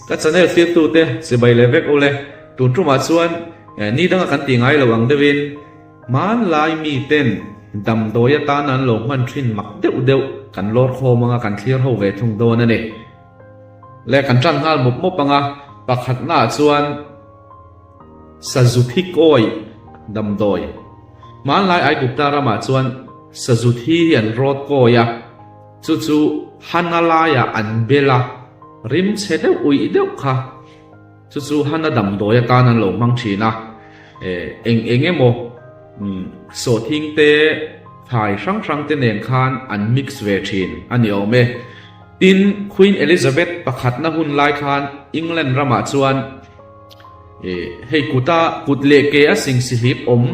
Ka channel thlir tute chibai leh vek ule, tun tumah chuan ni danga kan tih ngai lo ang deuhin hmanlai miten damdawi atana an lo hman thin mak deuh deuh kan lawr khawm anga kan thlir ho ve thung dawn a ni. Le kan tan nghal mawp mawp anga pakhatnaah chuan Sazu thi kawi damdawi. Hmanlai Aigupta ramah chuan sazu thi hi an rawt kawi a, chu chu Hana laiah an bel a, rim chhe deuh uih deuh kha chu chu Hana damdawi atan an lo hmang thin a. Eng eng emaw sawhthing te, thlai hrang hrang te nen khan an mix ve thin a ni awm e. Tin, Queen Elizabeth pakhatna hun lai khan England ramah chuan Hei kuta kut leh ke a sing si hlip awm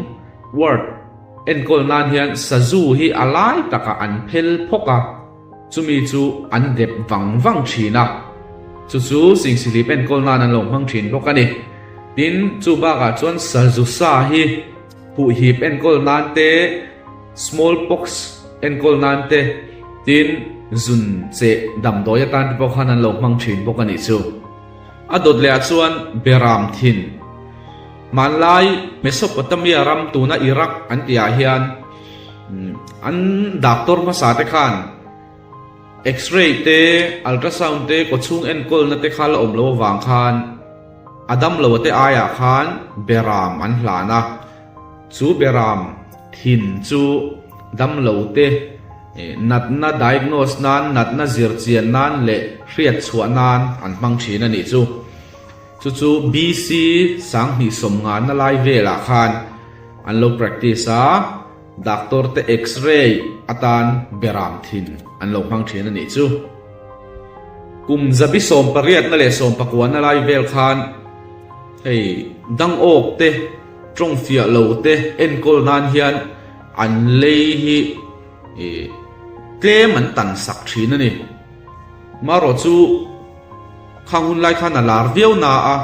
word enkawl nan hian sazu hi a lai takah an phel phawk a, chumi chu an dep vang vang thin a, chu chu sing si hlip enkawl nan an lo hmang thin bawk a ni. Tin, chu bakah chuan sazu sa hi phuhhip enkawl nan te, small pox enkawl nan te, tin zun cheh damdawi atan te pawh khan an lo hmang thin bawk a nih chu. A dawt leh ah chuan Beram thin. Hmanlai Mesopotamia ram tuna Iraq an tih ah hian an doctor hmasa te khan X-ray te, ultrasound te, kawchhung enkawlna te kha la awm lo avang khan a damlo te aiah khan Beram an hlan a. Chu Beram thin chu damlo te natna diagnose nan, natna zir chian nan leh hriat chhuah nan an hmang thin a nih chu. Chu chu BC 2050 na lai velah khan an lo practice a, doctor te x-ray atan Beram thin an lo hmang thin a nih chu. Kum zabi 18 na leh 19 na lai vel khan hei dangawk te, Tawng fiah lo te enkawl nan hian an lei hi tlem an tan sak thin a ni. Marawh chu khang hun lai khan a lar viau na a,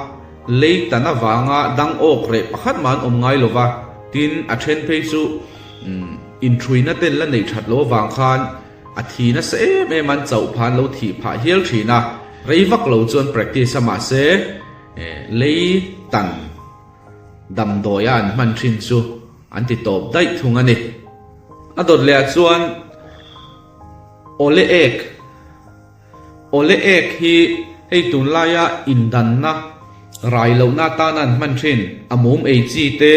lei tan avanga dang awk reh pakhat mah an awm ngai lo va, tin a then phei chu inthruina ten la neih that lo avang khan a thi nasa em em an chauh phan lo thih phah hial thin a, rei vak lo chuan practice a mahse lei tan. Damdawia an hman thin chu an ti tawp daih thung a ni. A dawt leh ah chuan Awle ek, Awle ek hi hei tunlaia indanna rai lohna atana an hman thin a mum ei chi te,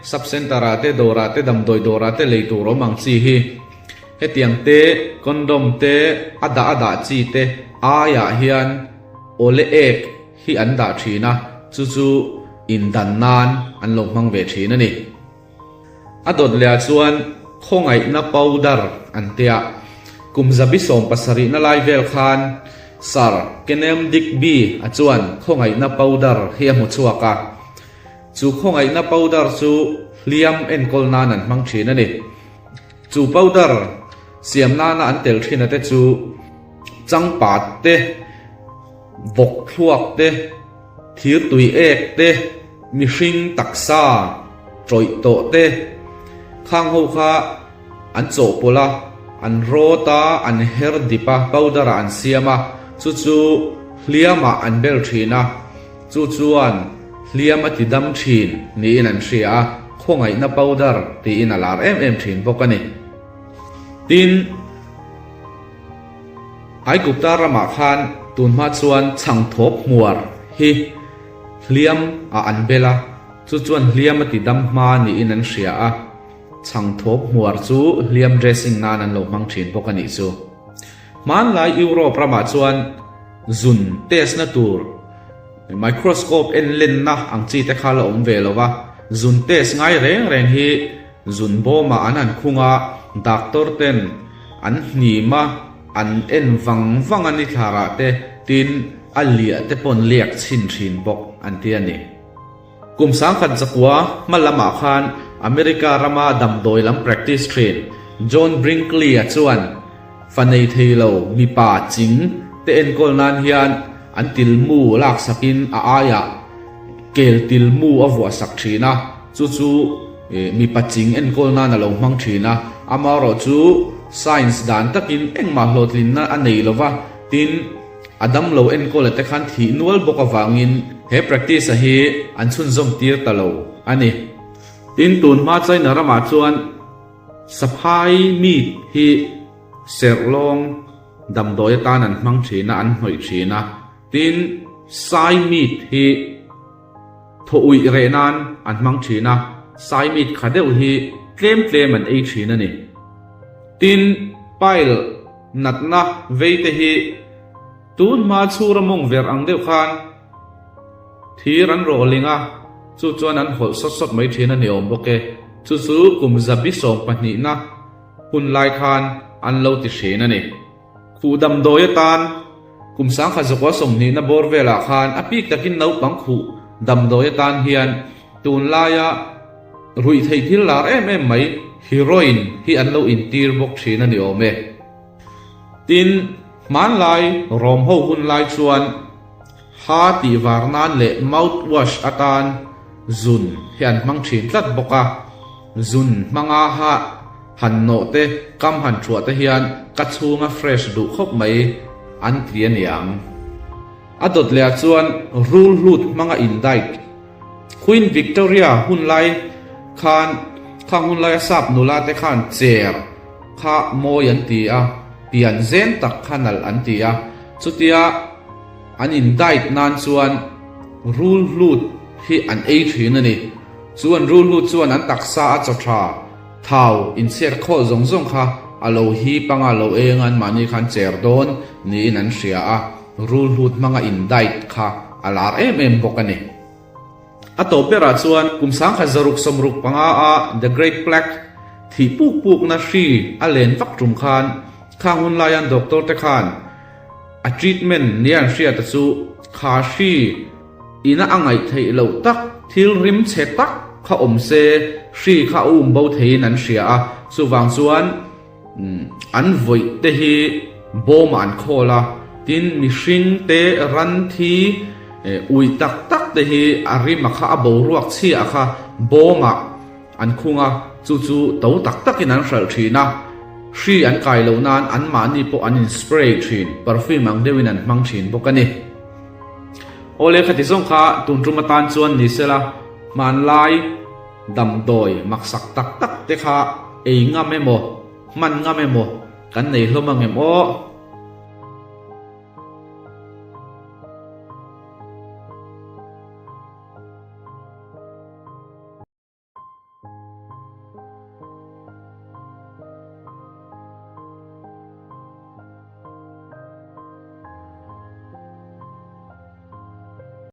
sub center ah te, dawr ah te, damdawi dawr ah te lei tur awm ang chi hi. Hetiang te, condom te, a dah a dah chi te aiah hian awle ek hi an dah thin a, chu chu indan nan an lo hmang ve thin a ni. A dawt leh ah chuan khawngaihna powder an tia. Kum zabi 70 na lai vel khan Sir Kenelm Digby a chuan khawngaihna powder hi a hmu chhuak a. Chu khawngaihna powder chu hliam enkawl nan an hmang thin a ni. Chu powder siam nana an tel thin a te chu changpat te, Vawk thluak te, thir tui ek te, mihring taksa tawih tawh te, khang ho kha an chawhpawlh a, an rawt a, an her dip a, powder ah an siam a, chu chu hliam ah an bel thin a, chu chuan hliam a ti dam thin niin an hria a, khawngaihna powder tiin a lar em em thin bawk a ni. Tin. Aigupta ramah khan tunhma chuan chhangthawp hmuar hi hliam ah an bel a, chu chuan hliam a ti dam hma niin an hria a, chhangthawp hmuar chu hliam dressing nan an lo hmang thin bawk a nih chu. Hmanlai Europe ramah chuan zun test na tur microscope en lenna ang chi te kha la awm ve lo va, zun test ngai reng reng hi zun bawmah an han khung a, doctor ten An hnim a, an en vang vang a ni thlarah te, tin a liah te pawn liak chhin thin bawk an ti a ni. Kum 1900 hma lamah khan America rama damdawi lam practice thin John Brinkley-a chuan fa nei thei lo mipa ching te enkawl nan hian an tilmu laksakin a aiah kel tilmu a vuahsak thin a, chu chu Mipa ching enkawl nan a lo hmang thin a, amaherawh chu science dan takin engmah hlawhtlinna a nei lo va, tin. A damlo enkawla te khan thih nual bawk avangin he practice-a hi an chhunzawm tir ta lo a ni. Tin, tun hma China ramah chuan saphai meat hi serhlawng damdawi atan an hmang thin a, an hnawih thin a. Tin, sai meat hi thaw uih reh nan an hmang thin a, sai meat kha deuh hi tlem tlem an ei thin a ni. Tin, pile natna vei te hi tun hma chhura mawng verh ang deuh khan thir an rawhling a, chu chuan an hawlh sawt sawt mai thin a ni awm bawk e. Chu chu kum zabi sawm pahnihna hun lai khan an lo ti thin a ni. Khuh damdawi atan kum sangkhat zakua sawmhnihna bawr velah khan a pik takin naupang khuh damdawi atan hian tunlaia ruih theih thil lar em em mai heroin hi an lo intir bawk thin a ni awm e. Tin, hmanlai rawm ho hun lai chuan ha tih var nan leh mouth wash atan zun hi an hmang thin tlat bawk a, zun hmanga ha Han nawh te, kam han thuah te hian ka chhung a fresh duh khawp mai an ti a niang. A dawt leh ah chuan rul hlut hmanga in diet. Queen Victoria hun lai khan khang hun laia sap nula te khan cher kha mawi an ti a, pian zen tak kha nalh an ti a. Chutia an in diet nan chuan rul hlut hi an ei thin a ni. Chu an rul hlut chuan an taksa a chaw tha. Thau inchhiat khawl zawng zawng kha a lo hip anga lo eng an mahni khan cher dawn niin an hria a, rul hlut hmanga in diet kha a lar em em bawk a ni. A tawp berah chuan kum sangkhat zaruk sawmruk panga a The Great Plague thih puk pukna hri a len vak tum khan khang hun laian doctor te khan a treatment nia an hriata chu kha hri Ina a ngaih theih loh tak thil rim chhe tak kha awm se hri kha a um bo theiin an hria a, chuvang chuan an vawih te hi bawmah an khawl a, tin mihring te ran thi uih tak tak te hi a rim a kha a boruak chhia kha bawmah an khung a, chu chu to tak takin an hralh thin a, hri an kai loh nan anmahni pawh an in spray thin, perfume ang deuhin an hmang thin bawk a ni. Aw lehkha ti zawng kha tun tum atan chuan ni sela, hmanlai damdawi maksak tak tak te kha ei ngam emaw, hman ngam emaw kan nei hlawm ang em aw?